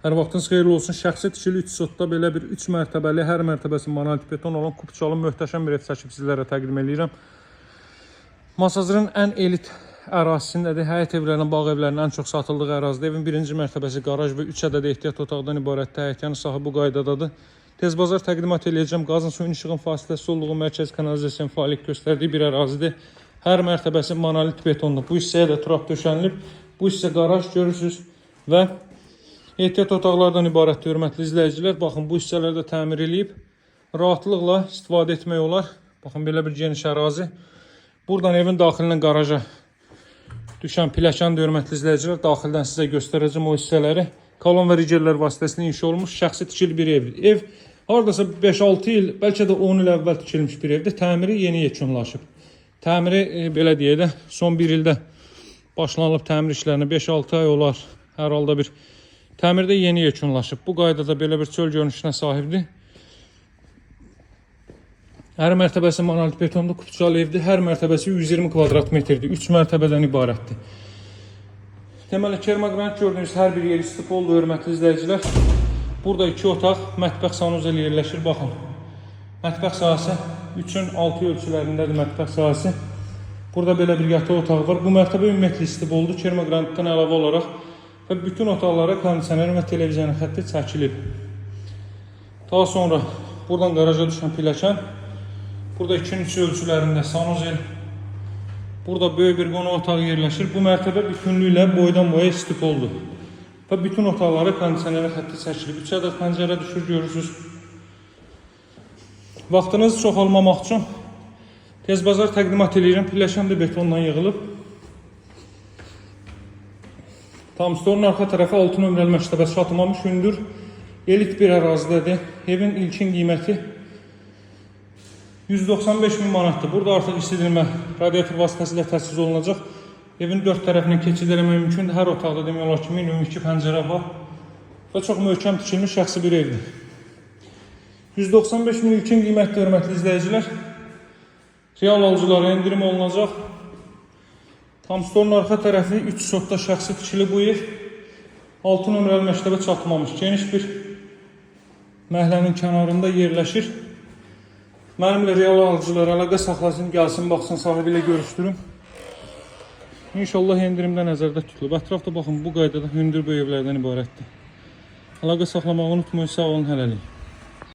Hər vaxtınız xeyirli olsun. Şəxsi tikili 3 sotda belə bir 3 mərtəbəli, hər mərtəbəsi monolit beton olan kupçalı möhtəşəm bir ev çəkib sizlərə təqdim eləyirəm. Masazırın ən elit ərazisindədir. Həyət evlərinin, bağ evlərinin ən çox satıldığı ərazidə. Evin birinci mərtəbəsi qaraj və 3 ədəd ehtiyat otaqdan ibarətdir. Həyətyanı sahə bu qaydadadır. Tez bazar təqdimat eləyəcəm. Qazın, suyun, işığın fasiləsiz olduğu, mərkəz kanalizasiyanın fəaliyyət göstərdiyi bir ərazidir. Hər mərtəbəsi monolit betondur. Bu hissəyə də turab döşənilib. Bu hissə qaraj görürsüz və ehtiyat otaqlardan ibarətdir, hörmətli izləyicilər. Baxın, bu hissələr də təmir eləyib. Rahatlıqla istifadə etmək olar. Baxın, belə bir geniş ərazi. Buradan evin daxilindən qaraja düşən pilləkən də, hörmətli izləyicilər. Daxildən sizə göstərəcəm o hissələri. Kolon və rigerlər vasitəsilə inşa olunmuş şəxsi tikili bir evdir. Ev hardasa 5-6 il, bəlkə də 10 il əvvəl tikilmiş bir evdir. Təmiri yeni yekunlaşıb. Təmiri belə deyək də, son bir ildə başlanılıb təmir işlərinə, 5-6 ay olar. Hər halda bir təmirdə yeni yekunlaşıb. Bu qaydada belə bir çöl görünüşünə sahibdir. Hər mərtəbəsi monolit betonlu kupçalı evdir. Hər mərtəbəsi 120 kvadrat metrdir. 3 mərtəbədən ibarətdir. Deməli, kermaqranit gördüyünüz hər bir yer istipoldur, hörmətli izləyicilər. Burada iki otaq, mətbəx, sanuzel yerləşir. Baxın. Mətbəx sahəsi 3-ün 6 ölçülərindədir mətbəx sahəsi. Burada belə bir yataq otağı var. Bu mərtəbə ümumiyyətlə istipoldur. Kermaqranitdən əlavə olaraq və bütün otaqlara kondisioner və televiziyanın xətti çəkilib. Daha sonra buradan qaraja düşən pilləkən. Burada 2-nin 3 ölçülərində sanuzel. Burada böyük bir qonaq otağı yerləşir. Bu mərtəbə bütünlüklə boydan boya istipoldur. Və bütün otaqlara kondisioner xətti çəkilib. 3 ədəd pəncərə düşür, görürsüz. Vaxtınızı çox almamaq üçün tez bazar təqdimat eləyirəm. Pilləkən də betondan yığılıb. Tam stolun arxa tərəfi 6 nömrəli məktəbə çatmamış hündür elit bir ərazidədir. Evin ilkin qiyməti 195 min manatdır. Burada artıq isidilmə radiator vasitəsilə təchiz olunacaq. Evin dörd tərəfindən keçid eləmək mümkündür. Hər otaqda demək olar ki, minimum 2 pəncərə var. Və çox möhkəm tikilmiş şəxsi bir evdir. 195 min ilkin qiymətdir, hörmətli izləyicilər. Real alıcılara endirim olunacaq. Tam stolun arxa tərəfi 3 sotda şəxsi tikili bu ev. 6 nömrəli məktəbə çatmamış geniş bir məhəllənin kənarında yerləşir. Mənimlə real alıcılar əlaqə saxlasın, gəlsin, baxsın, sahibi ilə görüşdürüm. İnşallah endirimdə nəzərdə tutulub. Ətrafda, baxın, bu qaydada hündür böyük evlərdən ibarətdir. Əlaqə saxlamağı unutmayın. Sağ olun hələlik.